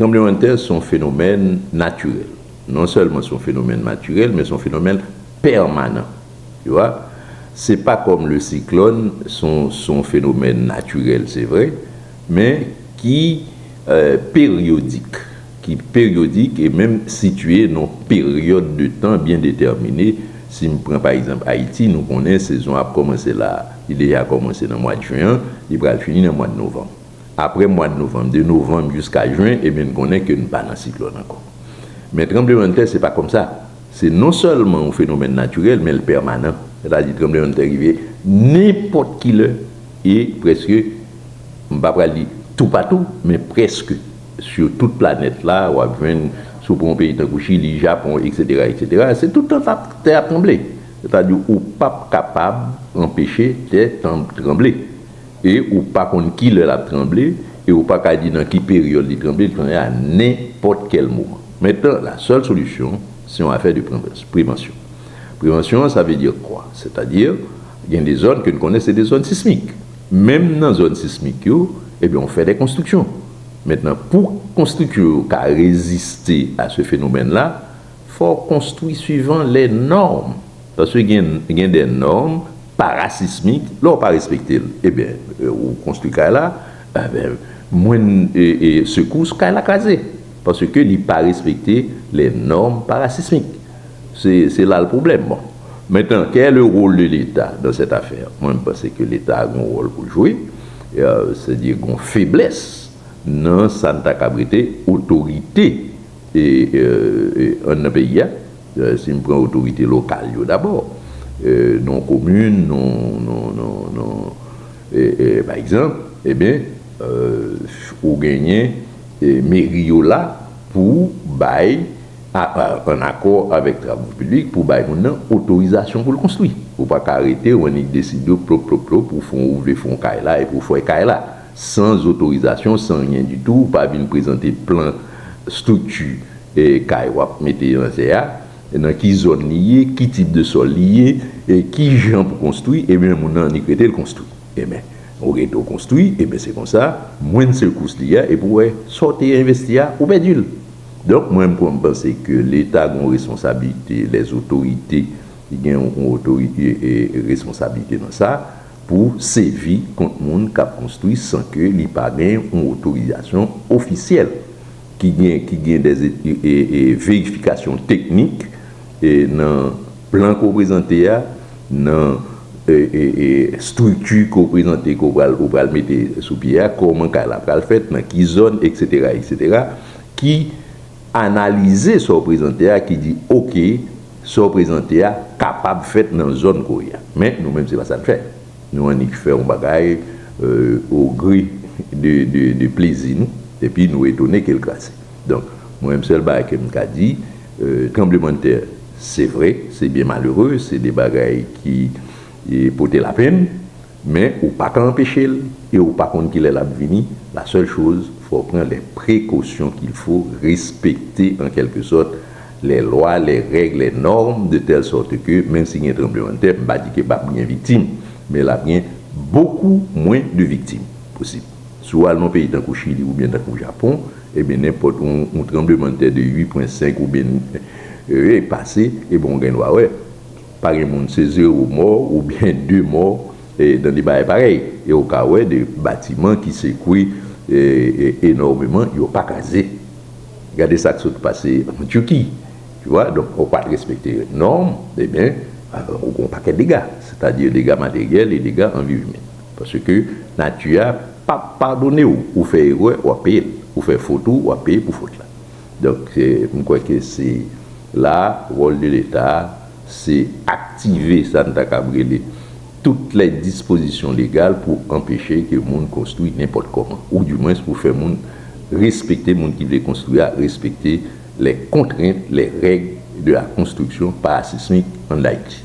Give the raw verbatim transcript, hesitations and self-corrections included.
Tranblemanntè se yon fenomèn natirèl. Non sèlman se yon fenomèn natirèl, men se yon fenomèn pèmanan. Tu vois? Se pa kòm le siklòn, se yon, se yon fenomèn natirèl, se vre, men ki euh, peryodik, ki peryodik e menm sitiye nan yon peryòd de tan byen detèmine. Si m pran pa egzanp Ayiti, nou konnen sezon ap kòmanse la, li deja kòmanse nan mwa jen an, li pral fini nan mwa novanm. Apre mwa novanm, de novanm jiska jen, ebyen n konnen ke n pa nan siklòn ankò. Men tranblemanntè se pa kòm sa. Se non sèlman yon fenomèn natirèl, men l pèmanan. Sètadi tranblemanntè rive nenpòt ki lè e prèske, m pa pral di toupatou, men prèske sou tout planèt la, w ap jwenn, si w pran yon peyi tankou Chili, Japon, etsetera, etsetera, se tout tan tè ap tranble. Sètadi ou p ap kapab anpeche tè tan-, tranble. E ou pa konn ki lè l ap tranble, e ou pa ka di nan ki peryòd li tranble, li tranble a nenpòt kèl moman. Mentnan, la sèl solisyon, se yon afè de prevansyon. Prevansyon, sa vle di kwa? Sètadi, gen de zòn ke n konnen se de zòn sismik. Menm nan zòn sismik yo, ebyen, on fè de konstriksyon. Mentnan, pou konstriksyon yo ka reziste a se fenomèn la, fò w konstwi suivan lè nòm. Paske gen, gen de nòm parasismik, lè w pa respekte l, ebyen, ou konstwi kay la, ebyen, mwen, e, e, sekous, kay la kraze. Paske li pa respekte lè nòm parasismik. Se, se la l pwoblèm. Bon. Mentnan, quel est le rôle de l'État dans cette affaire? Mwen, m panse ke Leta gen yon wòl pou l jwe. E, se di gen yon feblès nan sa n ta kab rete otorite e, e, e, anndan peyi a. E, si m pran otorite lokal yo dabò, e, nan komin, nan, nan, nan, nan, e, e, pa egzanp, ebyen, e, ou genyen, e, meri yo la pou bay, a, a, an akò avèk travo piblik, pou bay moun nan otorizasyon pou l konstwi. Ou pa ka rete, ou annik deside, plop, plop, plop, ou fè, ou vle fè yon kay la, epi ou fè kay la. San otorizasyon, san anyen ditou, ou pa vin prezante plan estrikti, e, kay w ap mete nan tè a, nan ki zòn li ye, ki tip de sòl li ye, e ki jan pou konstwi, ebyen, moun nan annik rete l konstwi. Ebyen, ou rete w konstwi, ebyen, se konsa, mwen sekous li a, epi w wè, sa w te envesti a, ou pèdi l. Donk, mwen, m panse ke Leta gen yon responsablite, lèzotorite, li gen yon otorite e, e responsablite nan sa, pou sevi kont moun k ap konstwi san ke li pa gen yon otorizasyon ofisyèl, ki gen, ki gen de, e, e, e verifikasyon teknik, e, nan plan ke w prezante a, nan, e, e, e estrikti ke w prezante, ke w pral, ou pral mete sou pye a, kòman kay la pral fèt, nan ki zòn, etsetera, etsetera, ki analize sa w prezante a, ki di, oke, sa w prezante a kapab fèt nan zòn ke w ye a. Men, nou menm, se pa sa n fè. Nou annik fè yon bagay, e, o gre de, de, de plezi nou, epi nou etone ke l kraze. Donk, mwen menm, sèl bagay ke m ka di, e, tranblemanntè, se vre, se byen malere, se de bagay ki, e, pote lapenn, men ou pa ka anpeche l, e ou pa konn ki lè l ap vini. La sèl choz, fò w pran les précautions qu'il faut, respekte, an kèlke sòt, les lois, les règles, les normes, de telle sorte que, menm si gen tranblemanntè, m pa di ke p ap gen viktim, men l ap gen bokou mwen de viktim posib. Si w al nan yon peyi tankou Chili oubyen tankou Japon, ebyen, nenpòt yon, yon tranblemanntè de uit pwen senk oubyen, e, pase, ebyen, w gen dwa wè. Pa gen moun, se zewo mò oubyen de mò, e, nan de bagay parèy. E ou ka wè de batiman ki sekwe, e, e, enòmeman, yo pa kraze. Gade sa k sot pase an Tiki. Tu vois, donk, ou pa t respekte nòm, ebyen, ou gen yon pakèt dega. Sètadi dega materyèl e dega an vi imèn. Paske nati a p ap padone w. Ou fè erè, w ap peye l. Ou fè fot ou, w ap peye pou fot la. Donk, e, m kwè ke se la, wòl de Leta a, se aktive sa n ta kab rele toutes les dispositions légales pou anpeche ke moun konstwi nenpòt kòman, ou dimwens pou fè moun respekte, moun ki vle konstwi a, respekte les contraintes, les règles de la construction parasismique en Haïti.